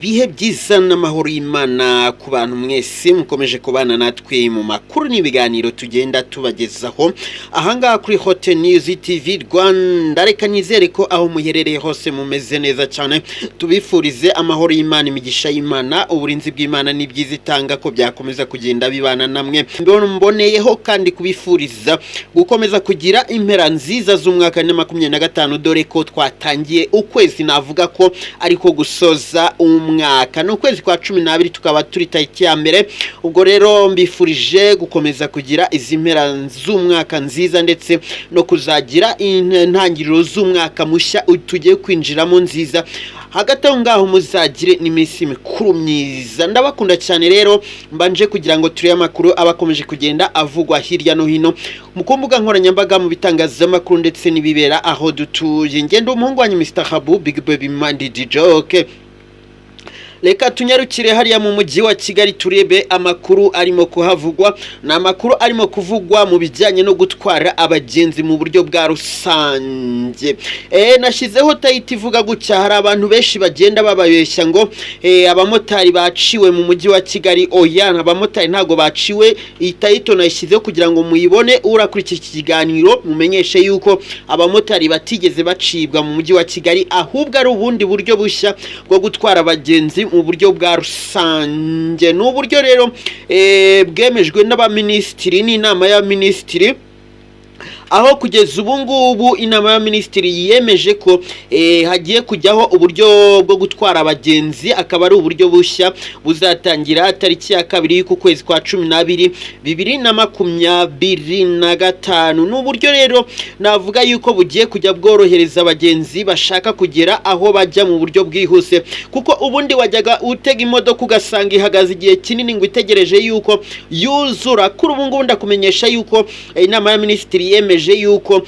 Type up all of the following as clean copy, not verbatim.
Ibihe byiza n'amahoro y'Imana ku bantu mwese mukomeje kubana natwe mu makuru n'ibiganiro tugenda tubagezaho ahangaha kuri Hote News TV Rwanda. Reka nizere ko aho muherereye hose mumeze neza cyane. Tubifurize amahoro y'Imana, imigisha y'Imana, uburinzi bw'Imana n'ibyiza itanga ko byakomeza kugenda bibana namwe. Mboneyeho kandi kubifuriza gukomeza kugira impera nziza z'umwaka wa 2025, dore ko twatangiye ukwezi navuga ko ariko gusoza umwaka, ni ukwezi kwa 12, tukaba turi tariki ya 1. Ubwo rero mbifurije gukomeza kugira izi mpera z'umwaka nziza, ndetse no kuzagira intangiriro z'umwaka mushya tugiye kwinjiramo nziza. Hagati aho ngaho muzagire n'iminsi mikuru myiza. Ndabakunda cyane. Rero mbanje kugira ngo turebe amakuru aba akomeje kugenda avugwa hirya no hino ku mbuga nkoranyambaga, mu bitangazamakuru, ndetse n'ibibera aho dutuye. Ngenda umuhungu wanyu Mr Habu Big Baby Mandi Dijoke. Reka tunyarukire hariya mu mujyi wa Kigali turebe amakuru arimo kuhavugwa. Ni amakuru arimo kuvugwa mu bijyanye no gutwara abagenzi mu buryo bwa rusange. Nashyizeho title ivuga gutya: hari abantu benshi bagenda bababeshya ngo abamotari baciwe mu mujyi wa Kigali. Oya, abamotari ntabwo baciwe. Iyi title nayishyizeho kugira ngo muyibone, urakurikira iki kiganiro mumenyeshe yuko abamotari batigeze bacibwa mu mujyi wa Kigali, ahubwo ari ubundi buryo bushya bwo gutwara abagenzi mu buryo bwa rusange. Ni uburyo rero bwemejwe n'abaminisitiri n'inama y'abaminisitiri, aho kugeza ubu ngubu inama y'abaminisitiri yemeje ko hagiye kujyaho uburyo bwo gutwara abagenzi, akaba ari uburyo bushya buzatangira tariki ya 2 y'uku kwezi kwa 12 2025. Ni uburyo rero navuga yuko bugiye kujya bworohereza abagenzi bashaka kugera aho bajya mu buryo bwihuse, kuko ubundi wajyaga utega imodoka ugasanga ihagaze igihe kinini ngo itegereje yuko yuzura. Kuri ubu ngubu ndakumenyesha yuko inama y'abaminisitiri yemeje yuko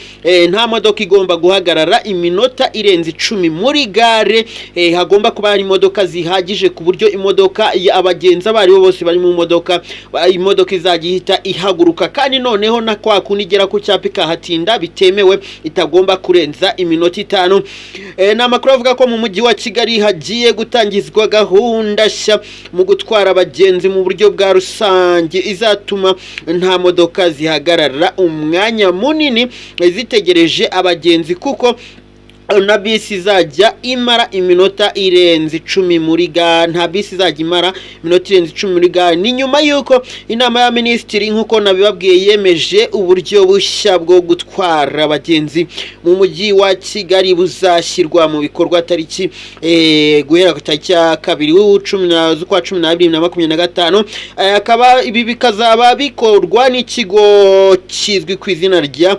nta modoka igomba guhagarara iminota irenze 10 muri gare. Hagomba kuba hari imodoka zihagije ku buryo imodoka abagenzi abo aribo bose bari mu modoka, imodoka izajya ihita ihaguruka. Kandi noneho na kwa kundi igera ku cyapa ikahatinda bitemewe, itagomba kurenza iminota 5. Ni amakuru avuga ko mu mujyi wa Kigali hagiye gutangizwa gahunda nshya mu gutwara abagenzi mu buryo bwa rusange, izatuma nta modoka zihagarara umwanya munini zitegereje abagenzi, kuko na bisi izajya imara iminota irenze 10 muri gare, nta bisi izajya imara iminota irenze 10 muri gare. Ni nyuma y'uko inama y'abaminisitiri, nk'uko nabibabwiye, yemeje uburyo bushya bwo gutwara abagenzi mu mujyi wa Kigali, buzashyirwa mu bikorwa tariki guhera ku tariki ya 2 z'ukwa 12 2025. Akaba ibi bikazaba bikorwa n'ikigo kizwi ku izina rya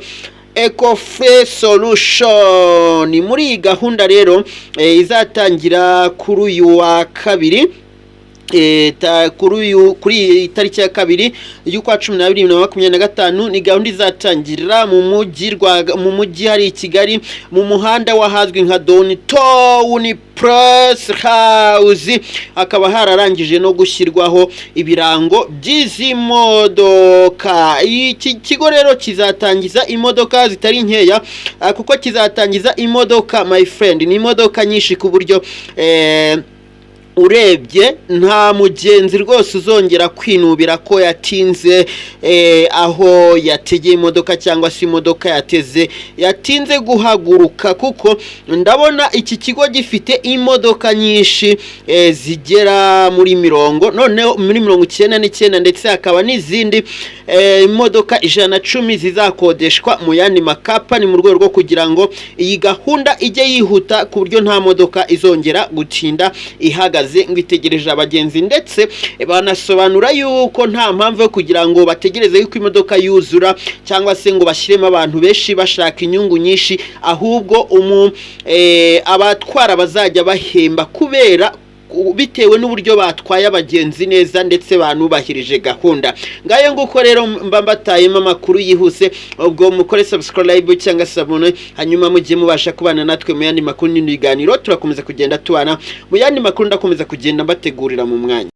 Ecofre Solution. Muri iyi gahunda rero izatangira kuri uyu wa kabiri, kuri iyi tariki ya 2 y'ukwa 12 2025, ni gahunda izatangirira mu mujyi hari i Kigali, mu muhanda wahazwi nka Downtown Press House, hakaba hararangije no gushyirwaho ibirango by'izi modoka. Iki kigo rero kizatangiza imodoka zitari nkeya, kuko kizatangiza imodoka, my friend, ni imodoka nyinshi ku buryo urebye nta mugenzi rwose uzongera kwinubira ko yatinze aho yategeye imodoka, cyangwa se imodoka yateze yatinze guhaguruka, kuko ndabona iki kigo gifite imodoka nyinshi zigera muri mirongo, noneho muri 99, ndetse hakaba n'izindi imodoka 110 zizakodeshwa mu yandi makampani, mu rwego rwo kugira ngo iyi gahunda ijye yihuta ku buryo nta modoka izongera gutinda ihagaze ngo itegereje abagenzi. Ndetse banasobanura yuko nta mpamvu yo kugira ngo bategereze yuko imodoka yuzura, cyangwa se ngo bashyiremo abantu benshi bashaka inyungu nyinshi, ahubwo abatwara bazajya bahemba kubera bitewe n'uburyo batwaye abagenzi neza ndetse banubahirije gahunda. Ngayo nguko rero, mba mbatayemo amakuru yihuse. Ubwo mukore subscribe cyangwa s'abonner, hanyuma mujye mubasha kubana natwe mu yandi makuru n'ibiganiro. Turakomeza kugenda tubana mu yandi makuru ndakomeza kugenda mbategurira mu mwanya.